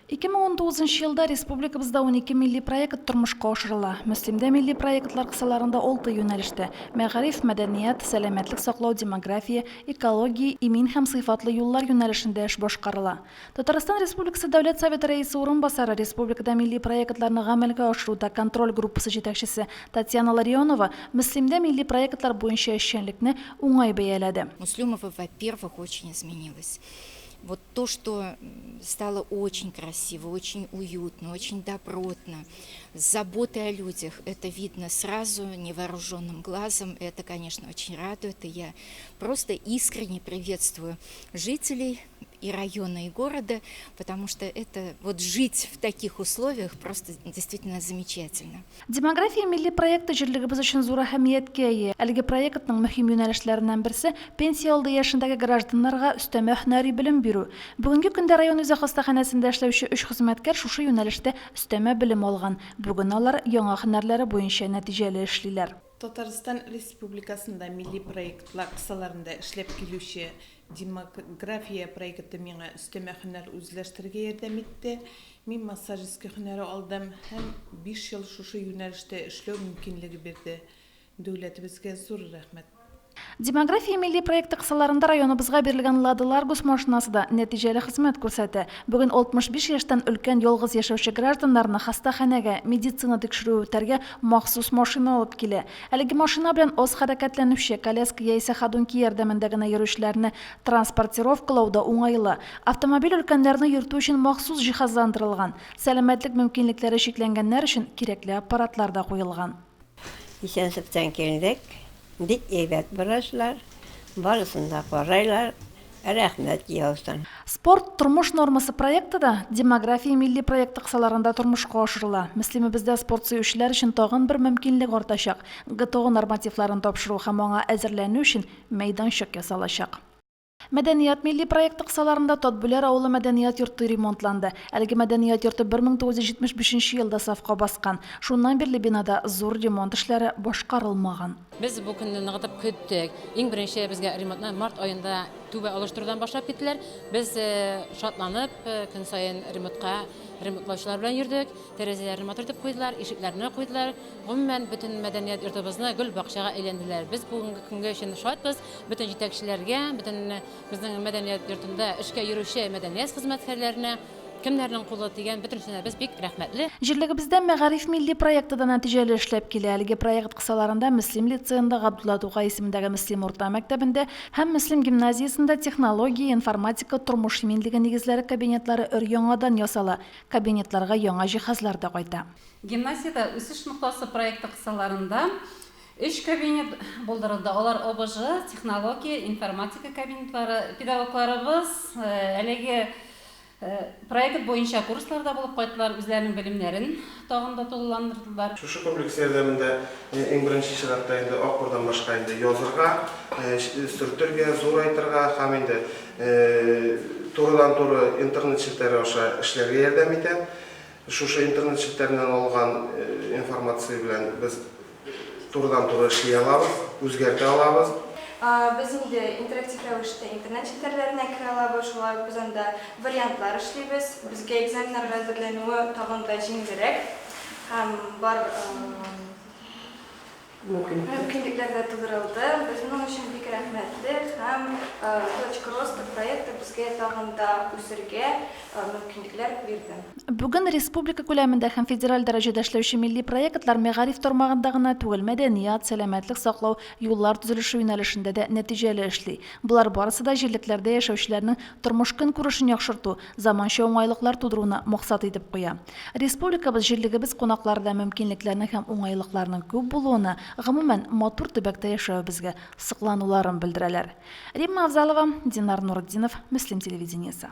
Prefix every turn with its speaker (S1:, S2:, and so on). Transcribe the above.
S1: 2019 елда республикабызда 12 милли проект тормышка ашырыла. Мөслимдә милли проектлар кысаларында алты юнәлештә, мәгариф, мәдәният, сәламәтлек саклау, демография, экология, имин һәм сыйфатлы юллар юнәлешендә эш башкарыла. Татарстан Республикасы Дәүләт Советы Рәисе урынбасары, республикада милли проектларны гамәлгә ашыруда контроль группасы җитәкчесе Татьяна Ларионова Мөслимдә милли проектлар буенча эшчәнлекне уңай бәяләде.
S2: Муслюмово, во-первых, очень изменилось. Вот то, что стало очень красиво, очень уютно, очень добротно, с заботой о людях, это видно сразу, невооруженным глазом, это, конечно, очень радует, и я просто искренне приветствую жителей и района, и города, потому что это вот жить в таких условиях просто действительно замечательно.
S1: Демография милли проекты җирлегебез өчен зур әһәмияткә ия. Әлеге проектның мөһим юнәлешләреннән берсе, пенсия алды яшендәге гражданнарга өстәмә һөнәри белем бирү. Бүгенге көндә район үзәк хастаханәсендә эшләүче өч хезмәткәр шушы юнәлештә өстәмә белем алган. Бүген алар яңа һөнәрләре буенча нәтиҗәле эшлиләр.
S3: Татарстан Республикасында милли проектлар кысаларында эшләп килүче Демография проекты миңа өстәмә һөнәр үзләштерергә ярдәм итте. Мин массажистка һөнәре алдым һәм биш ел шушы юнәлештә эшләү мөмкинлеге бирде. Дәүләтебезгә зур рәхмәт.
S1: Демография милли проекты кысаларында районыбызга бирелгән Лада Ларгус машинасы да нәтиҗәле хезмәт күрсәтә. Бүген 65 яшьтән өлкән ялгыз яшәүче гражданнарны хастаханәгә, медицина тикшерүе үтәргә махсус машина алып килә. Әлеге машина белән аз хәрәкәтләнүче, коляска яисә ходунки ярдәмендә генә йөрүчеләрне транспортировкалау да уңайлы. Автомобиль өлкәннәрне йөртү өчен махсус җиһазландырылган. Сәламәтлек мөмкинлекләре чикләнгәннәр өчен кирәкле аппаратлар да куелган.
S4: Исәнсефтән килдек. Бик әйбәт врачлар, барысын да карайлар. Рәхмәт яусын.
S1: Спорт, тормыш нормасы проекты да Демография милли проекты кысаларында тормышка ашырыла. Мөслимебездә спорт сөючеләр өчен тагын бер мөмкинлек артачак, ГТО нормативларын тапшыру һәм аңа әзерләнү өчен мәйданчык ясалачак. Мәдәният милли проекты кысаларында Татбүләр авылы мәдәният йорты ремонтланды. Әлеге мәдәният йорты 1975 елда сафка баскан. Шуннан бирле бинада зур ремонт эшләре башкарылмаган.
S5: Без бу көнне ныгытып көттек. Иң беренче безгә ремонтны март аенда түбә алыштырудан башлап киттеләр. Без шатланып, көн саен ремонтка ремонтлаучылар белән йөрдек. Тәрәзәләрне матур итеп куйдылар, ишекләрне куйдылар. Гомумән, бөтен мәдәният йортыбызны гөл бакчага әйләнделәр. Без бүгенге көнгә өчен шатбыз. Бөтен җитәкчеләргә, бөтен безнең мәдәният йортында эшкә йөрүче мәдәният хезмәткәрләренә Кемнәрнең кулы тигән, бөтенесенә без бик рәхмәтле.
S1: Җирлегебездә Мәгариф милли проекты да нәтиҗәле эшләп килә. Әлеге проект кысаларында Мөслим лицеенда, Габдулла Тукай исемендәге Мөслим урта мәктәбендә һәм Мөслим гимназиясендә технология, информатика, тормыш иминлеге нигезләре кабинетлары өр-яңадан ясала, кабинетларга яңа җиһазлар да кайта.
S6: Гимназиядә Үсеш ноктасы проекты кысаларында өч кабинет булдырылды. Алар ОБЖ, технология, информатика кабинетлары. Педагогларыбыз әлеге Проект буенча курсларда булып кайттылар, үзләренең белемнәрен тагын да тулыландырдылар.
S7: Шушы комплекс ярдәмендә иң беренче чиратта инде акбурдан башка инде язырга, сөртергә, зурайтырга һәм инде турыдан-туры интернет челтәре аша эшләргә ярдәм итә. Шушы интернет челтәреннән алган информация белән без Турыдан-туры эшли алабыз, үзгәртә алабыз.
S8: Без инде интерактив рәвештә интернет челтәрләренә керә алабыз, шулай ук без анда вариантлар эшлибез. Безгә экзаменнарга әзерләнүе тагын да җиңелрәк һәм бар мөмкинлекләр дә тудырылды. Без моның өчен бик рәхмәтле һәм Точка роста проекты безгә тагын да үсергә мөмкинлекләр бирде.
S1: Бүген республика күләмендә һәм федераль дәрәҗәдә эшләүче милли проектлар мәгариф тармагында гына түгел, мәдәният, сәламәтлек саклау, юллар төзелеше юнәлешендә дә нәтиҗәле эшли. Болар барысы да җирлекләрдә яшәүчеләрнең тормыш-көнкүрешен яхшырту, заманча уңайлыклар тудыруны максат итеп куя. Республикабыз, җирлегебез кунаклары да мөмкинлекләрнең һәм уңайлыкларның күп булуына, гомумән, матур төбәктә яшәвебезгә соклануларын белдерәләр. Римма Авзалова, Динар Нуретдинов, Мөслим телевидениесе.